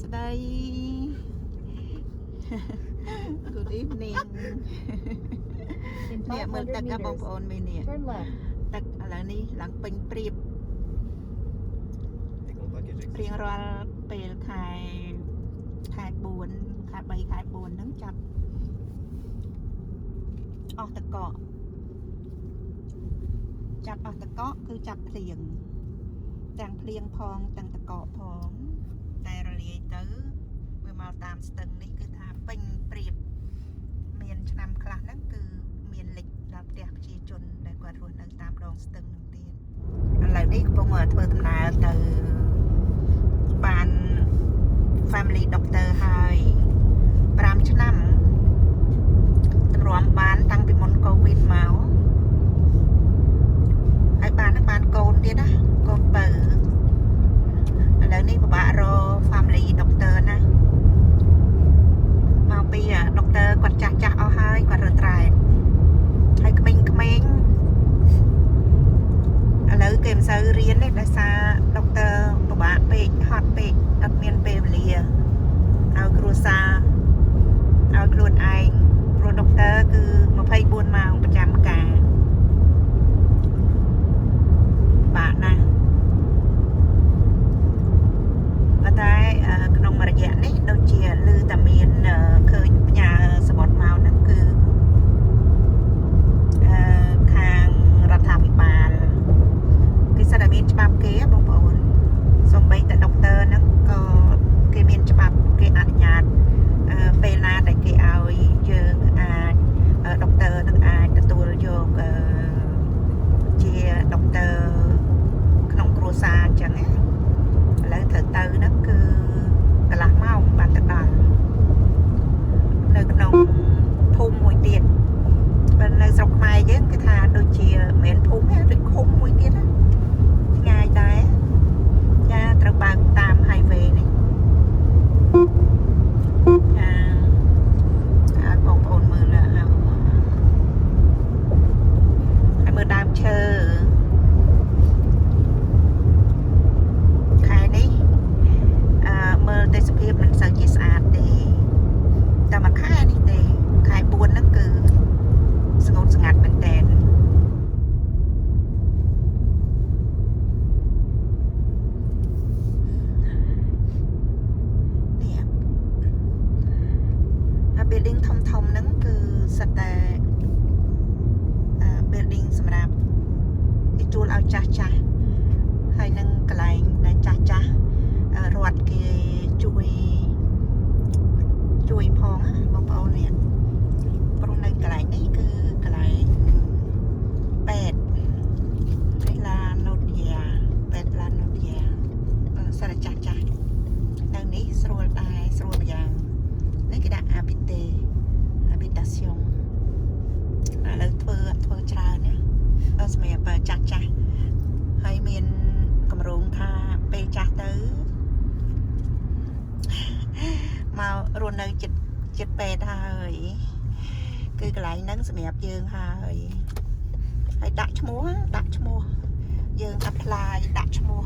ស្តី Good evening. In នេះមើលទឹក 500 ណាបង meters, ប្អូនមាននេះ turn left. ទឹកឥឡូវនេះឡើងពេញព្រៀប Les contacts que រៀងរាល់ពេលខែខែ4ខែ3ខែ4ហ្នឹងចាប់អស់តកកចាប់អស់តកកគឺចាប់ភ្លៀងទាំងភ្លៀងផងទាំងតកកផងតែរលាយទៅវាមកតាមស្ទឹងនេះគឺថាពេញព្រៀបមានឆ្នាំខ្លះហ្នឹងគឺមានលិចដល់ផ្ទះប្រជាជនដែលគាត់រស់នៅតាមដងស្ទឹងហ្នឹងទៀតឥឡូវនេះកំពុងធ្វើដំណើរទៅបាន family doctor ហើយ5ឆ្នាំតម្រាំបានតាំងពីមុនកូវីដមកហើយបានហ្នឹងបានកូនទៀតណាកូនបើឥឡូវនេះពិបាករក family doctor ណាមកពី doctor គាត់ចាស់ចាស់អស់ហើយគាត់ retire ហើយក្មេងៗឥឡូវគេមិនសូវរៀនទេដោយសារ doctor ពិបាកពេកហត់ពេកអត់មានពេលវេលាឲ្យគ្រួសារឲ្យខ្លួនឯងព្រោះ doctor គឺ24ម៉ោងប្រចាំការបាក់ណាស់ប៉ុន្តែអឺក្នុងមួយរយៈនេះដូចជាឮតែមានអឺឃើញផ្ញើសបុតមកហ្នឹងគឺអឺខាងរដ្ឋាភិបាលគេសិតតែមានច្បាប់គេហ៎បងប្អូន សូម្បីតែ doctor ហ្នឹងក៏គេមានច្បាប់គេអនុញ្ញាតអឺពេលណាដែលគេឲ្យយើងអាចអឺ doctor នឹងអាចទទួលយកអឺជា doctor ក្នុងគ្រួសារអញ្ចឹងណាឥឡូវត្រូវទៅហ្នឹងគឺកន្លះម៉ោងបានទៅដល់នៅក្នុងភូមិមួយទៀតបើនៅស្រុកខ្មែរយើងគេថាដូចជាមិនមែនភូមិទេដូចឃុំមួយទៀតណាឆ្ងាយដែរ ចាត្រូវបើកតាម highway នេះចាឲ្យបងប្អូនមើលហើយហើយមើលដើមឈើខែនេះអឺមើលទេសភាពមិនសូវជាស្អាតទេតែមួយខែនេះទេខែ4ហ្នឹងគឺស្ងួតស្ងាត់មែនតើ នេះអា building ធំធំហ្នឹងគឺសិតតែអឺ building សម្រាប់គេជួលឲ្យចាស់ចាស់ហើយនឹងកន្លែងដែលចាស់ចាស់អឺរដ្ឋគេជួយជួយផងណាបងប្អូននេះព្រោះនៅកន្លែងនេះគឺកន្លែងពេទ្យនេះឡាណូតយ៉ាពេទ្យឡាណូតយ៉ាអឺសិតតែចាស់ចាស់ នៅនេះស្រួលដែរស្រួលម្យ៉ាងនេះគេដាក់ habité habitation ឥឡូវធ្វើធ្វើច្រើនណាអឺសម្រាប់ចាស់ចាស់ហើយមានកម្រងថាពេលចាស់ទៅមករស់នៅចិត្តចិត្តពេទ្យហើយគឺកន្លែងហ្នឹងសម្រាប់យើងហើយហើយដាក់ឈ្មោះដាក់ឈ្មោះយើង apply ដាក់ឈ្មោះ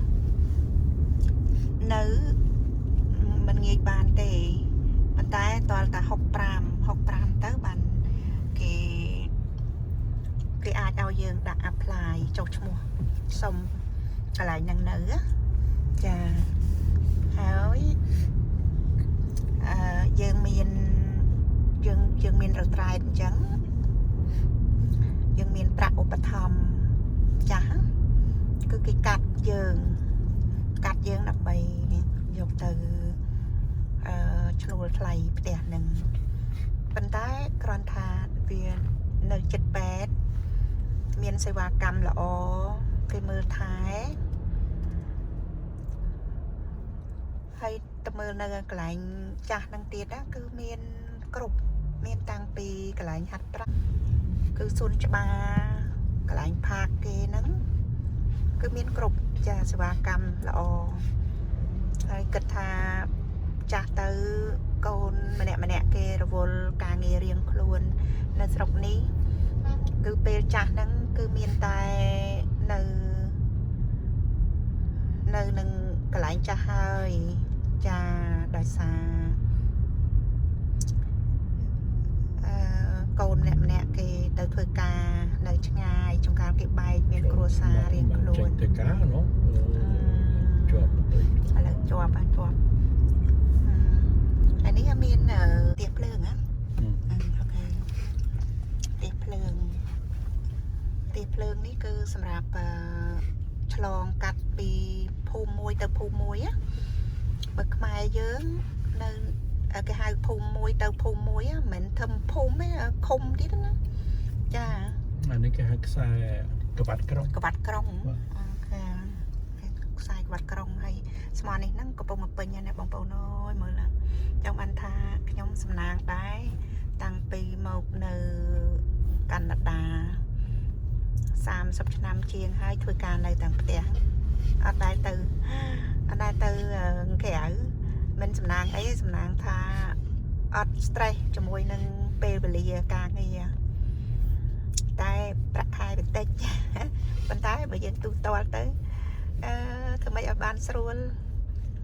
នៅ มันងាយបានទេប៉ុន្តែតលតែ65 65ទៅបានគេគេអាចឲ្យយើងដាក់ apply ចុះឈ្មោះសុំកន្លែងហ្នឹងនៅណាចាហើយអឺយើងមានយើងយើងមាន retraite អញ្ចឹងយើងមានប្រាក់ឧបត្ថម្ភចាស់គឺគេកាត់យើងកាត់យើងដើម្បីយកទៅ អឺឈ្នួលថ្លៃផ្ទះនឹងប៉ុន្តែគ្រាន់ថាវានៅចិត្តពេទ្យមានសេវាកម្មល្អគេមើលថែហើយទៅមើលនៅកន្លែងចាស់នឹងទៀតណាគឺមានគ្រប់មានតាំងពីកន្លែងហាត់ប្រាណគឺសួនច្បារកន្លែង park គេហ្នឹងគឺមានគ្រប់ចាសេវាកម្មល្អហើយគិតថា ចាស់ទៅកូនម្នាក់ម្នាក់គេរវល់ការងាររៀងខ្លួននៅស្រុកនេះគឺពេលចាស់ហ្នឹងគឺមានតែនៅនៅនឹងកន្លែងចាស់ហើយ ចាដោយសារអឺកូនម្នាក់ម្នាក់គេទៅធ្វើការនៅឆ្ងាយចង្ការគេបែកមានគ្រួសាររៀងខ្លួន ចេញទៅការនោះជាប់ទៅ ឥឡូវជាប់ហើយជាប់អានេះមានផ្ទះភ្លើងហ៎ okay ផ្ទះភ្លើងផ្ទះភ្លើងនេះគឺសម្រាប់ឆ្លងកាត់ពីភូមិមួយទៅភូមិមួយណាបើខ្មែរយើងនៅគេហៅភូមិមួយទៅភូមិមួយមិនមែនធំភូមិទេឃុំទៀតណាចា អានេះគេហៅខ្សែក្បាត់ក្រុង ក្បាត់ក្រុង okay ខ្សែក្បាត់ក្រុងហើយស្មោះនេះហ្នឹងកំពុងមកពេញហើយណាបងប្អូនអើយមើលចង់បានថាខ្ញុំសំណាងដែរតាំងពីមកនៅកាណាដា30ឆ្នាំជាងហើយធ្វើការនៅទាំងផ្ទះអត់ដែលទៅអត់ដែលទៅក្រៅមិនសំណាងអីសំណាងថាអត់ stress ជាមួយនឹងពេលវេលាការងារតែប្រាក់ខែបន្តិច ប៉ុន្តែបើយើងទូទាល់ទៅអឺធ្វើម៉េចឲ្យបានស្រួល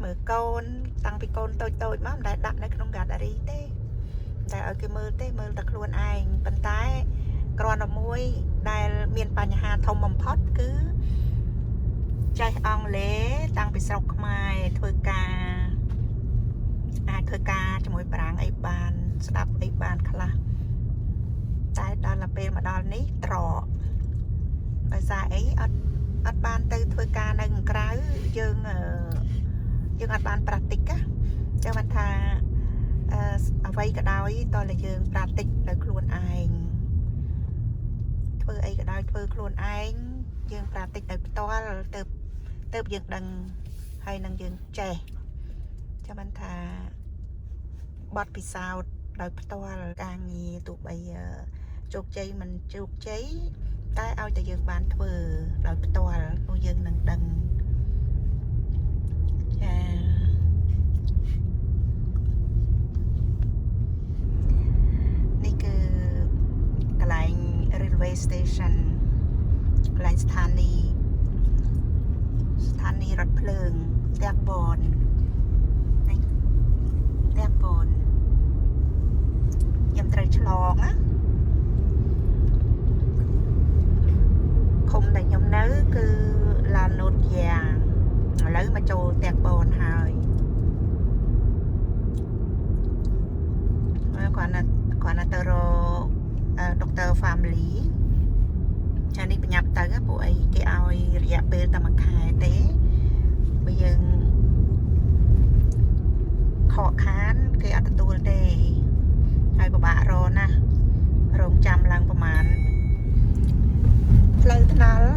មើលកូនតាំងពីកូនតូចតូចមកមិនដែលដាក់នៅក្នុង nursery ទេមិនដែលឲ្យគេមើលទេមើលតែខ្លួនឯងប៉ុន្តែគ្រាន់តែមួយដែលមានបញ្ហាធំបំផុតគឺចេះអង់គ្លេសតាំងពីស្រុកខ្មែរធ្វើការអាចធ្វើការជាមួយបារាំងអីបាន ស្ដាប់អីបានខ្លះតែដល់ទៅពេលមកដល់នេះត្រកដោយសារអីអត់អត់បានទៅធ្វើការនៅក្រៅយើងយើងអត់បាន practice ណាចឹងបានថាអឺអ្វីក៏ដោយតើតែយើង practice ដោយខ្លួនឯងធ្វើអីក៏ដោយធ្វើខ្លួនឯងយើង practice ដោយផ្ទាល់ទៅទៅយើងដឹងហើយនឹងយើងចេះចាំបានថាបទពិសោធន៍ដោយផ្ទាល់ការងារទោះបីជោគជ័យមិនជោគជ័យតែឲ្យតែយើងបានធ្វើដោយផ្ទាល់នោះយើងនឹងដឹងចានេះគឺកន្លែង railway station កន្លែងស្ថានីយ៍ស្ថានីយ៍រថភ្លើងផ្ទះបននេះផ្ទះបនខ្ញុំត្រូវឆ្លងណាឃុំដែលខ្ញុំនៅគឺឡាណូតយ៉ាងឥឡូវមកចូលផ្ទះបនហើយគ្រាន់តែគ្រាន់តែទៅរក Doctor Family ចានេះប្រញាប់ទៅពួកអីគេឲ្យរយៈពេលតែមួយខែទេបើយើងខកខានគេអត់ទទួលទេហើយពិបាករណាស់រងចាំឡើងប្រហែលផ្លូវថ្នល់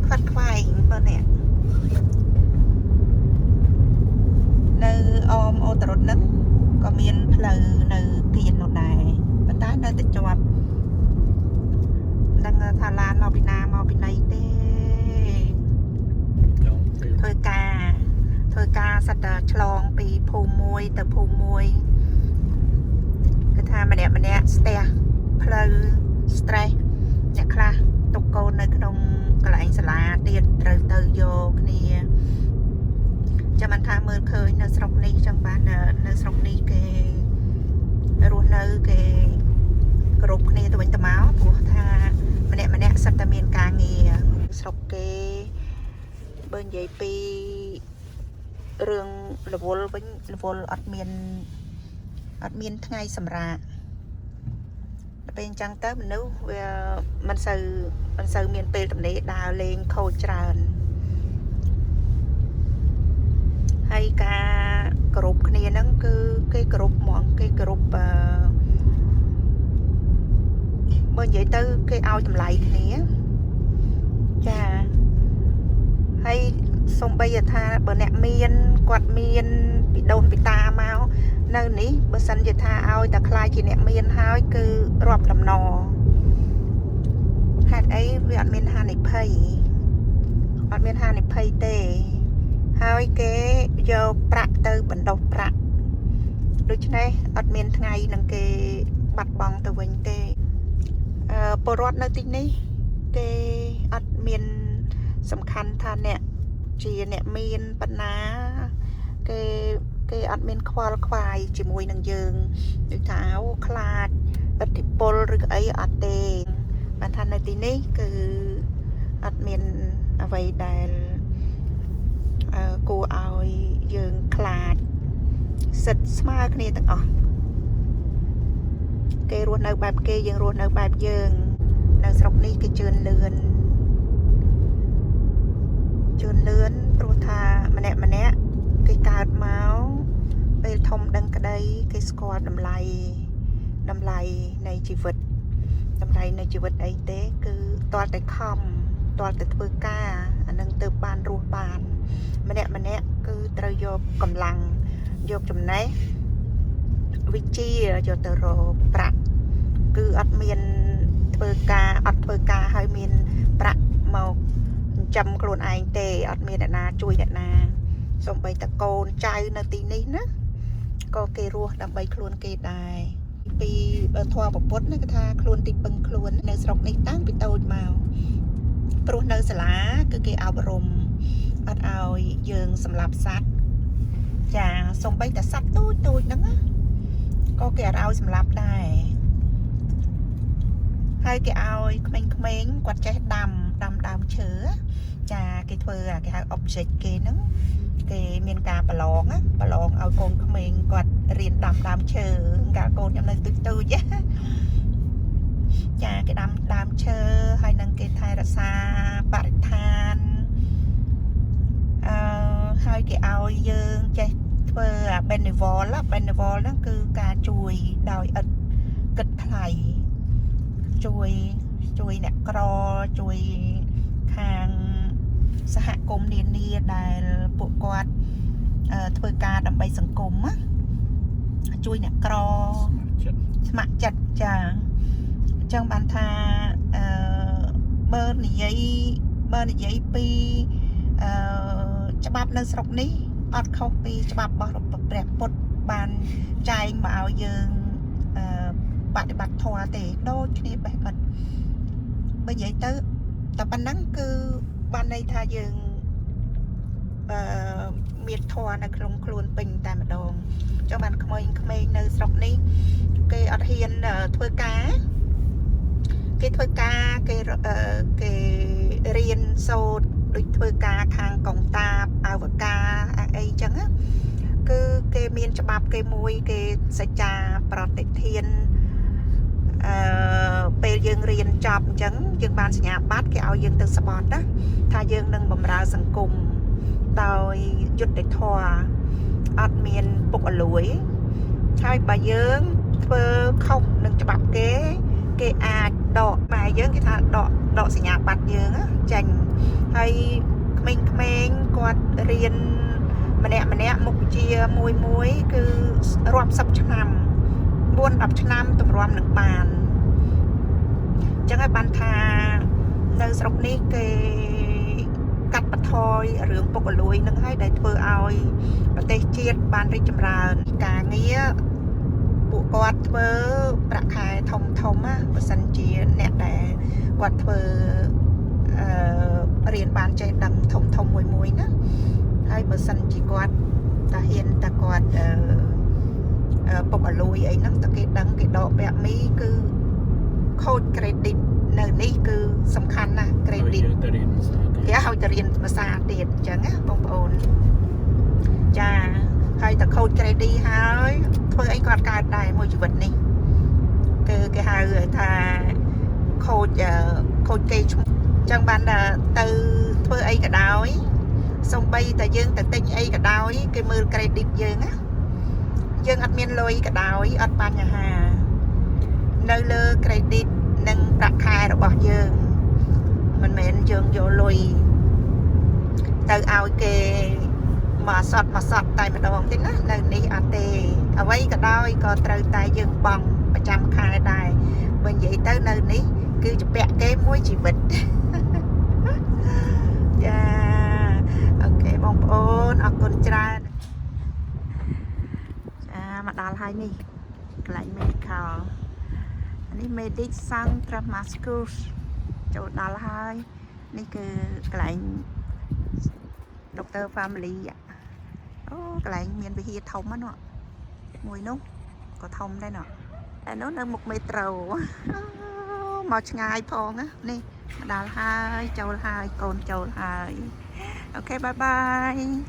ខ្វាត់ខ្វែងបើនេះនៅអម autoroute ហ្នឹងក៏មានផ្លូវនៅគៀននោះដែរប៉ុន្តែនៅតែជាប់ដឹងថាឡានមកពីណាមកពីណីទេ ចង់ពេល ធ្វើការធ្វើការសិតតែឆ្លងពីភូមិមួយទៅភូមិមួយគឺថាម្នាក់ម្នាក់ស្ទះផ្លូវ stress អ្នកខ្លះទុកកូននៅក្នុងកន្លែងសាលាទៀតត្រូវទៅយកគ្នាចាំបានថាមើលឃើញនៅស្រុកនេះចឹងបាននៅស្រុកនេះគេរស់នៅគេគោរពគ្នាទៅវិញទៅមកព្រោះថាម្នាក់ម្នាក់សិតតែមានការងារស្រុកគេ បើនិយាយពីរឿងរវល់វិញរវល់អត់មានអត់មានថ្ងៃសម្រាកដល់ពេលអញ្ចឹងទៅមនុស្សវាមិនសូវមានពេលទំនេរដើរលេងខូចច្រើនហើយការគោរពគ្នាហ្នឹងគឺគេគោរពហ្មងគេគោរពអឺបើនិយាយទៅគេឲ្យតម្លៃគ្នាចា ហើយសំបីថាបើអ្នកមានគាត់មានពីដូនពីតាមកនៅនេះបើសិនជាថាឲ្យតែខ្លាយជាអ្នកមានហើយគឺរាប់ដំណហេតុអីវាអត់មានហានិភ័យអត់មានហានិភ័យទេ ហើយគេយកប្រាក់ទៅបណ្ដុះប្រាក់ដូច្នេះអត់មានថ្ងៃនឹងគេបាត់បង់ទៅវិញទេអឺពលរដ្ឋនៅទីនេះគេអត់មាន សំខាន់ថាអ្នកជាអ្នកមានបណ្ណាគេ គេអត់មានខ្វល់ខ្វាយជាមួយនឹងយើងដូចថាអូខ្លាចឥទ្ធិពលឬក៏អីអត់ទេបានថានៅទីនេះគឺអត់មានអ្វីដែលគួរឲ្យយើងខ្លាចសិទ្ធស្មើគ្នាទាំងអស់គេរស់នៅបែបគេយើងរស់នៅបែបយើង នៅស្រុកនេះគេជឿនលឿនជឿនលឿនព្រោះថាម្នាក់ម្នាក់គេកើតមកពេលធំដឹងក្តីគេស្គាល់តម្លៃតម្លៃនៃជីវិតតម្លៃនៃជីវិតអីទេ គឺទាល់តែខំទាល់តែធ្វើការអានឹងទៅបានរស់បាន ម្នាក់ម្នាក់គឺត្រូវយកកម្លាំងយកចំណេះវិជ្ជាយកទៅរកប្រាក់គឺអត់មានធ្វើការអត់ធ្វើការហើយមានប្រាក់មកចិញ្ចឹមខ្លួនឯងទេអត់មានអ្នកណាជួយអ្នកណាសូម្បីតែកូនចៅនៅទីនេះណាក៏គេរស់ដើម្បីខ្លួនគេដែរពីបើធម៌ពុទ្ធណាគេថាខ្លួនទីពឹងខ្លួននៅស្រុកនេះតាំងពីតូចមកព្រោះនៅសាលាគឺគេអប់រំអត់ឲ្យយើងសម្លាប់សត្វចាសូម្បីតែសត្វតូចតូចហ្នឹងណាក៏គេអត់ឲ្យសម្លាប់ដែរ ហើយគេឲ្យក្មេងៗគាត់ចេះដាំដាំដើមឈើចាគេធ្វើអាគេហៅ object គេហ្នឹងគេមានការប្រឡងណាប្រឡងឲ្យកូនក្មេងគាត់រៀនដាំដើមឈើកាលកូនខ្ញុំនៅទូចទូចៗចាគេដាំដើមឈើហើយនឹងគេថែរក្សាបរិស្ថានអឺហើយគេឲ្យយើងចេះធ្វើអា bénévole bénévole ហ្នឹងគឺការជួយដោយឥតគិតថ្លៃ ជួយជួយអ្នកក្រជួយខាងសហគមន៍នានាដែលពួកគាត់ធ្វើការដើម្បីសង្គមណាជួយអ្នកក្រ ស្ម័គ្រចិត្ត ស្ម័គ្រចិត្តចាអញ្ចឹងបានថាអឺបើនិយាយបើនិយាយពីអឺច្បាប់នៅស្រុកនេះអត់ខុសពីច្បាប់របស់ព្រះពុទ្ធបានចែងមកឲ្យយើងអឺបដិបត្តិធម៌ទេដូចគ្នាបេះបិទបើនិយាយទៅតែប៉ុណ្ណឹងគឺបានន័យថាយើងអឺមានធម៌នៅក្នុងខ្លួនពេញតែម្ដងចង់បានក្មេងៗនៅស្រុកនេះ គេអត់ហ៊ានធ្វើការគេធ្វើការគេគេរៀនសូត្រដូចធ្វើការខាងកុងតាបអវកាអីចឹងណាគឺគេមានច្បាប់គេមួយគេសច្ចាប្រតិធានអឺពេលយើងរៀនចប់អញ្ចឹងយើងបានសញ្ញាបត្រគេឲ្យយើងទៅស្បត់ណាថាយើងនឹងបម្រើសង្គមដោយយុត្តិធម៌អត់មានពុករលួយហើយបើយើងធ្វើខុសនឹងច្បាប់គេ គេអាចដកម៉ែយើងគេថាដកដកសញ្ញាបត្រយើងណាចេញហើយក្មេងៗគាត់រៀនម្នាក់ម្នាក់មុខវិជ្ជាមួយមួយគឺរាប់សិបឆ្នាំ4 10ឆ្នាំទម្រាំនឹងបានអញ្ចឹងហើយបានថានៅស្រុកនេះគេកាត់បន្ថយរឿងពុករលួយនឹងហើយដែលធ្វើឲ្យប្រទេសជាតិបានរីកចម្រើនការងារ ពួកគាត់ធ្វើប្រាក់ខែធំធំណាបើសិនជាអ្នកដែលគាត់ធ្វើអឺរៀនបានចេះដឹងធំធំមួយមួយណាហើយបើសិនជាគាត់តាហ៊ានតាគាត់អឺអឺពុករលួយអីហ្នឹងតើគេដឹងគេដក permis គឺខូច credit នៅនេះគឺសំខាន់ណាស់ credit យើងទៅរៀនភាសាទៀត គេឲ្យទៅរៀនភាសាទៀតអញ្ចឹងណាបងប្អូនចាហើយតែខូច credit ហើយធ្វើអីគាត់កើតដែរមួយជីវិតនេះគឺគេហៅថាខូចខូចគេឈ្មោះអញ្ចឹងបានថាទៅធ្វើអីក៏ដោយសំបីតែយើងទៅទិញអីក៏ដោយគេមើល credit យើងណាយើងអត់មានលុយក៏ដោយអត់បញ្ហានៅលើ credit និងប្រាក់ខែរបស់យើងមិនមែនយើងយកលុយទៅឲ្យគេមកសត់មកសត់តែម្ដងទេណានៅនេះអត់ទេអ្វីក៏ដោយក៏ត្រូវតែយើងបង់ប្រចាំខែដែរបើនិយាយទៅនៅនេះ គឺជាពាក់គេមួយជីវិត ចា OK បងប្អូនអរគុណច្រើនចាមកដល់ហើយនេះកន្លែង medical អានេះ Medic Centre Mascus ចូលដល់ហើយនេះគឺកន្លែង Doctor Family អូកន្លែងមានវិហារធំហ្នឹងនោះមួយនោះក៏ធំដែរនោះអានោះនៅមុខមេត្រូមកឆ្ងាយផងណានេះមកដល់ហើយចូលហើយកូនចូលហើយ okay, bye bye.